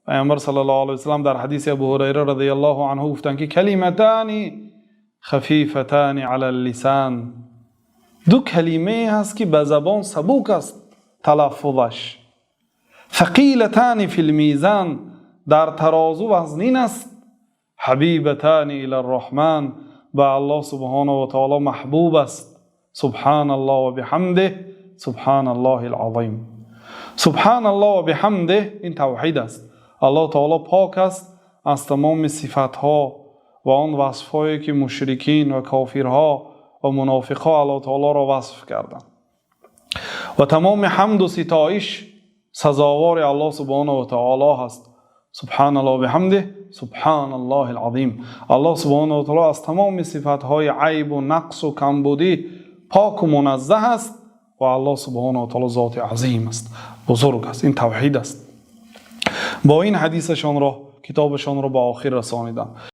Паёмбар саллаллоҳу алайҳи васаллам дар ҳадиси Абу Ҳурайра разияллоҳу анҳу гуфтанд, ки калиматани хафифатани алал-лисон, ду калимае ҳаст, ки ба забон сабук аст талаффузаш, сақилатани фил-мизон, дар тарозу вазнин аст, ҳабибатани илар-раҳмон, ба Аллоҳ субҳонаҳу ва таъоло маҳбуб аст: субҳоналлоҳи ва биҳамдиҳӣ, субҳоналлоҳил азим. Субҳоналлоҳи ва биҳамдиҳӣ ин тавҳид аст. Аллоҳ таъоло пок аст аз тамоми сифатҳо ва он васфҳое, ки мушрикин ва кофирҳо ва мунофиқҳо Аллоҳ таъолоро васф карданд, ва тамоми ҳамду ситоиш сазовори Аллоҳ субҳонаҳу ва таъоло ҳаст. Субҳоналлоҳи ва биҳамдиҳӣ, субҳоналлоҳил азим. Аллоҳ субҳонаҳу ва таъоло аз тамоми сифатҳои айб ва нақс ва камбудӣ пок ва муназзаҳ аст ва Аллоҳ субҳонаҳу ва таъоло зоти азим аст, бузург аст. Ин тавҳид аст. Бо ин ҳадисашонро китобашонро ба охир расониданд.